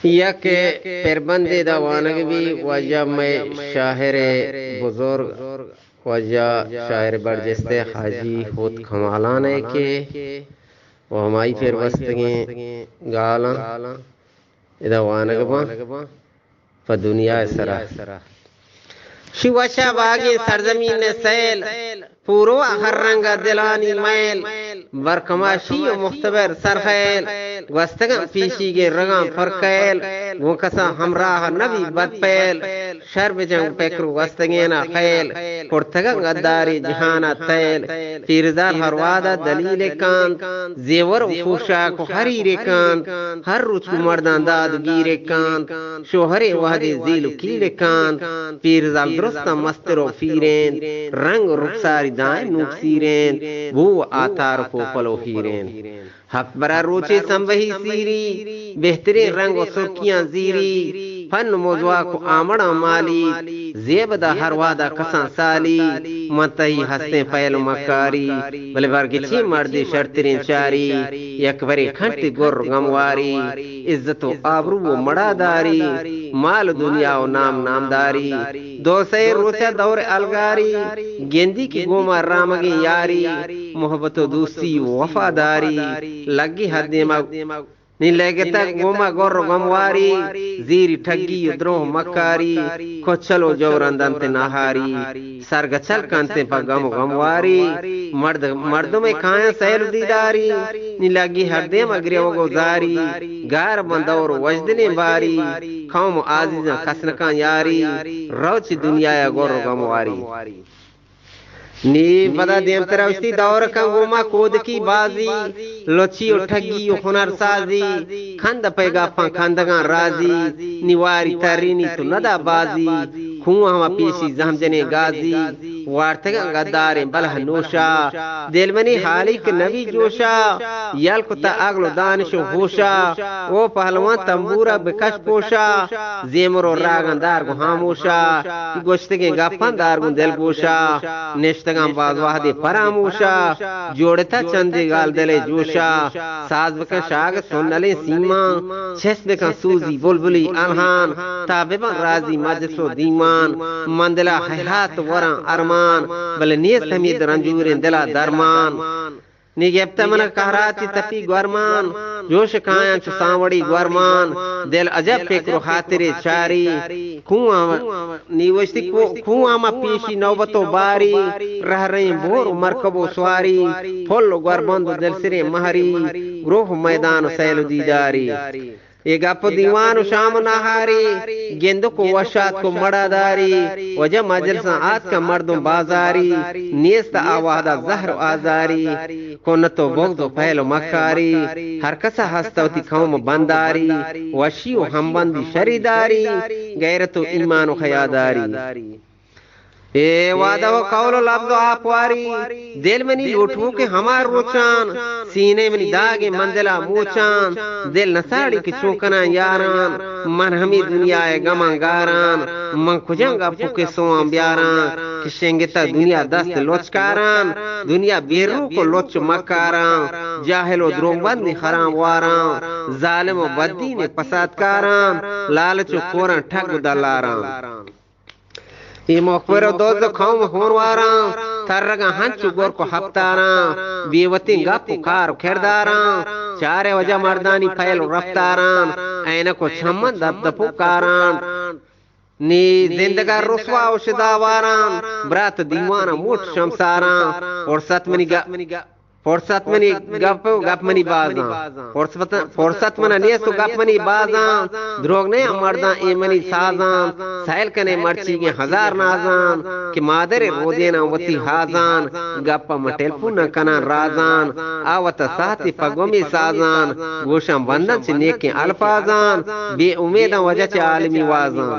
یک پربندے دا وانگ بی واجہ مئے شاعر بزرگ، واجہ شاعر برجستہ حاجی ہوت کمالان ء کہ و ہمائی پر بستگیں گالاں ادا وانگ باں پہ دنیا ء سرا۔ شی وشا باگیں سرزمین ء سیل، پورو ء ہر رنگ ء دلانی میل، برکماشی و مختبر سرخیل، گوستگاں پیشیگیں رگاں پرکیل، گوں کساں ہمراہ نبی بدپیل، شر بجنگ پکر گوستگین ء خیل، کرتگاں غداری جہان ء تیل، پیرزال ہر وہد ء دلیل کنت، زیور و پوشاک و حریر کنت، ہر روچ گوں مرداں داد و گیر کنت، شوہرے وہدے زیل و کیل کنت، پیرزال درستاں مستر و پیرینت، رنگ و رخساری دائم نوک سیرینت، بو و آتار و کوپل و ہیرینت۔ ہپت برا روچے سمبہی سیری، بہتریں رنگ و سرکیاں زیری، پن و مزواک و آمڑاں مالی، زیب دا ہر وہدا کساں سالی، من تئی ہستیں پہل و مکاری، بلے برگچی مردی شرتریں چاری، یک برے کھنٹی گر گمواری، عزت و آبرو و مڑاداری، مال و دنیا و نام نامداری۔ دو سئے روچ ء دور الگاری، گندی کہ گوما رامگیں یاری، محبت و دوستی و وفاداری، لگی حد دیما نی لگتگ گوما گر و گمواری، زیری ٹگی و دروہ مکاری، کچل و جورندنت نہاری، سرگچل کنت پہ گم و گمواری، مرد مردم کایاں سیل و دیداری، نی لگی ہر دیم گریوگ و زاری، گار من دور و وجدلیں باری، قوم و عزیزاں کس نکاں یاری، روچ دنیا ء گر و گمواری۔ نی پدا دیمتر اوشتی دور کن گوما کودکی بازی، لچی و ٹگی و ہنر سازی، کند پہ گپاں کندگاں رازی، نی واری ترینی تو ندا بازی، کھوں ہما پیشی زہم جنیں گازی، وارتگاں گداریں بلہ نوشا، دل منی حالی کہ نبی جوشا، یل کتا عقل و دانش و ہوشا، او پہلوان تمبورا بکش پوشا، زیمر و راگاں دار گو ہاموشا، گوشتگیں گپاں دار گوں دل گوشا، نشتگاں باز وہدے پراموشا، جوڑتا چندے گال دلے جوشا، ساز بکن شاگ سنلیں سیماں، چست بکن سوزی بلبلی الہان، تا ببن رازی مجلس و دیوان، من دلا حیات وراں ارمان، بلے نیست ہمے رنجوریں دلا درمان۔ نی گپتہ من قہراتی تپی گورمان، جوش کایاں چو سانوڑی گورمان، دل عجب فکر و خاطرے چاری، کوں آ-، نی وشتی کوں، کوں آما پیشی نوبت و باری، رہ رہیں بور و مرکب و سواری، پھل و گوربند و دلسریں مہری، گروہ و میدان و سیل و دیداری۔ اے گپ و دیوان و شام و نہاری، گندک و وشاتک و مڑاداری، وجہ مجلساں آتکاں مردم بازاری، نیست آ وہدا زہر و آزاری، کنت و بغض و پہل و مکاری، ہر کسا ہست وتی قوم و بنداری، وشی و ہمبندی شریداری، غیرت و ایمان و حیاداری۔ اے وعدہ و قول و لبز و آپواری، دل منی لوٹوکیں ہما روچان، سینے منی داگیں من دلا موچان، دل نساڑی کہ چون کناں یاران، من ہمے دنیا ء گماں گاران، من کجام گپ و قصواں بیاران، کہ شنگتہ دنیا دست لچکاران، دنیا بے روک و لچ مکاران، جاہل و دروگ بندی حرام واران، ظالم و بددین پسادکاران، لالچ و کوراں ٹگ و دلاران۔ اے مخبر و دزد و قوم ہونواراں، ترگاں ہنچو گرک و ہپتاراں، بے وتیں گپ و کار و کرداراں، چارے وجہ مردانی پہل و رفتاراں، عینک و چمن دپ دپ و کاراں۔ نی زندگا رسوا و شداواراں، برات دیوانا موٹ شمساراں، فرصت منی گ-، فرصت منی گپ و گپ منی بازاں۔ فرصت، فرصت منا نیست و گپ منی بازاں۔ دروگ نیاں مرداں اے منی سازاں۔ سیل کنے مرچیگیں ہزار نازاں۔ کہ مادر رودیناں وتی ہازاں۔ گپ من ٹیلفون کناں رازاں۔ آ وتا ساہتے پہ گمی سازاں۔ گوشاں بنداں چہ نیکیں الفاظاں۔ بے امیداں وجہ چہ عالمی وازاں۔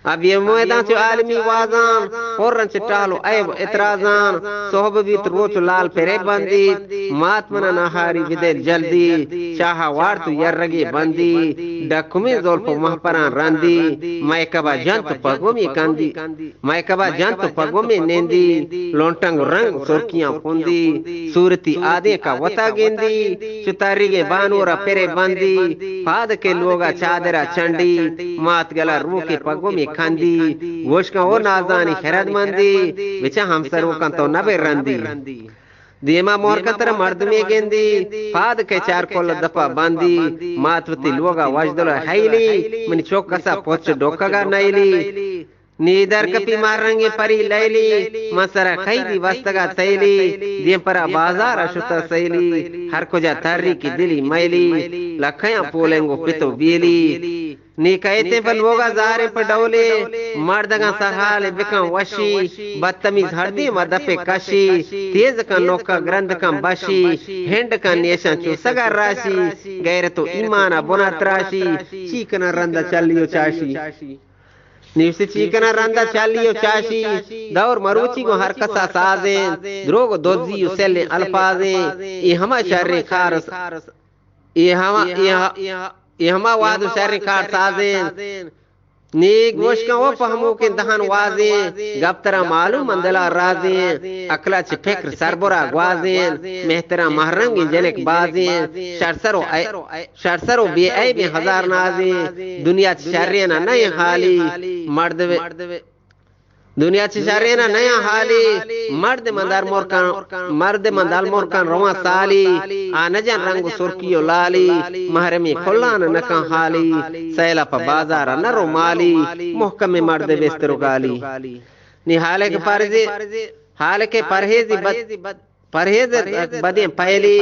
ابی میدان چو عالمی وازان، پرن چہ ٹال و عیب و اعتراضان، صحب بیت روچ و لال پرے بندیت، مات منا نہاری بدل جلدی، چاہا وارت و یرگے بندی، ڈکمی زلف و مہپران رندی، مئے کبا جنت و پگومی کندی، مئے کبا جنت و پگومی نندی، لونٹنگ و رنگ سرکیاں پندی، صورتی آدینکا وتا گندی، چو تریگیں بانورا پرے بندی، پادکے لوگا چادرا چنڈی، مات گلا روکے پگومی کندی، گوشکاں او نازانی خردمندی، بچا ہمسروکاں تو نبے رندی۔ دیما مورکاں ترا مردمے گندی، پادکے چار کل دپا بندی، مات وتی لوگا وژدل حیلی، منی چوک کسا پچ ڈوکگا نیلی۔ نی در کپی ماہ رنگیں پری لیلی، من سرا قیدی بستگا تیلی، دیم پرا بازارا شتا سیلی، ہر کجا تری کی دلی میلی، لکھیاں پولنگ و پت و بیلی۔ نی کئیتیں پہ لوگا زاریں پہ ڈولے، مردگاں سرحال بکن وشی، بدتمیز ہر دیما دپے کشی، تیز کن نوکا گرند کن بشی، ہنڈ کن نیشاں چو سگا راشی، غیرت و ایمانا بنا تراشی، چی کنن رندا چلی و چاشی۔ نیوسی چی کناں رندا چالی و چاشی، دور مروچی گوں ہر کسا سازیں، دروگ و دزی و سلیں الفاظیں، اے ہما شریں کار س-، اے ہما، اے ہ-، اے ہما وہد و شریں کار سازیں۔ نی گوش کن و پہموکیں دہن وازیں، گپ ترا معلوم من دلا رازیں، عقلا چہ فکر سربرا گوازیں، مہترا مہرنگیں جنک بازیں، شرسر و اے-، شرسر و بے عیبیں ہزار نازیں، دنیا چہ شرین ء نئیں حالی، مرد و-، دنیا چہ شرین ء نئیں حالی، مرد من در مرکان، مرد من در مرکان رواں سالی، آ نجن رنگ و سرکی و لالی، محرمی کلان نکن حالی، سیل پہ بازار نہ رو مالی، محکم مرد بستر و گالی۔ نی حالے کہ پرزی، حالے کہ پرہیزی بد پرہیز ات بدیں پہلی،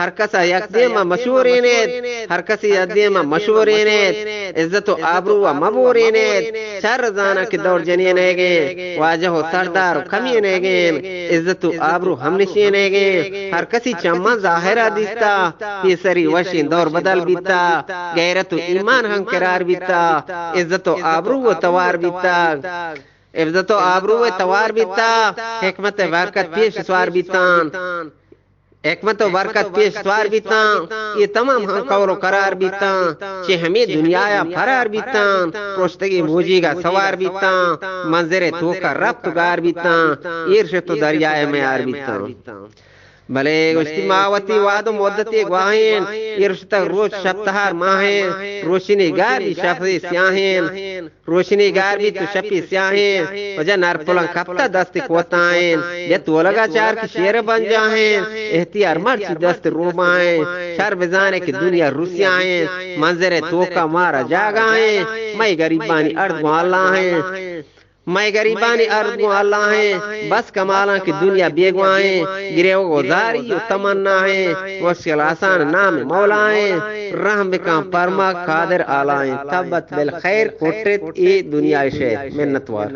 ہر کسا یک دیما مشورین ایت، ہر کسی یک دیما مشورین ایت، عزت و آبرو ء مبورین ایت، شر زاناں کہ دور جنین ایگیں، واجہ و سردار و کمین ایگیں، عزت و آبرو ہم نشین ایگیں، ہر کسی چماں ظاہرا دیستا، پیسری وشیں دور بدل بیتا، غیرت و ایمان ہم قرار بیتا، عزت و آبرو و توار بیتا۔ عزت و آبرو ء توار بیتا، حکمت ء برکت پیش سوار بیتان۔ حکمت و برکت پیش سوار بیتان، یہ تمام ہم قول و قرار بیتان، چہ ہمیں دنیا ء فرار بیتان، پرشتگی موجیگ ء سوار بیتان، منظر ء توک ء رپت گار بیتان، ایر شت و دریا ء میار بیتان۔ بلے گوشتی، ما وتی وعد و مدتے گواہیں، ایر شتگ روچ شپ تہار ماہیں، روشنی گار بی شپ سیاہیں۔ روشنی گار بیت و شپی سیاہیں، وجہ نر پلان کپتا دست کوتائیں، بیا تولگا چار کہ شیر بنجاہیں، احتیار مرچی دست روبائیں، شر بزانے کہ دنیا روسیاہیں، منظر توکا مارا جاگاہیں، مئے گریبانی ارد گوں اللہ ہیں، مئے گریبانی ارد گوں اللہ ہیں، بس کمالاں کہ دنیا بیگواہیں، گریو گزاری و تمنا ہیں، مشکل آسان نام مولا ہیں، رحم بکن پرما قادر آلائیں، تبت بالخیر کٹت اے دنیا شیت۔ منتوار۔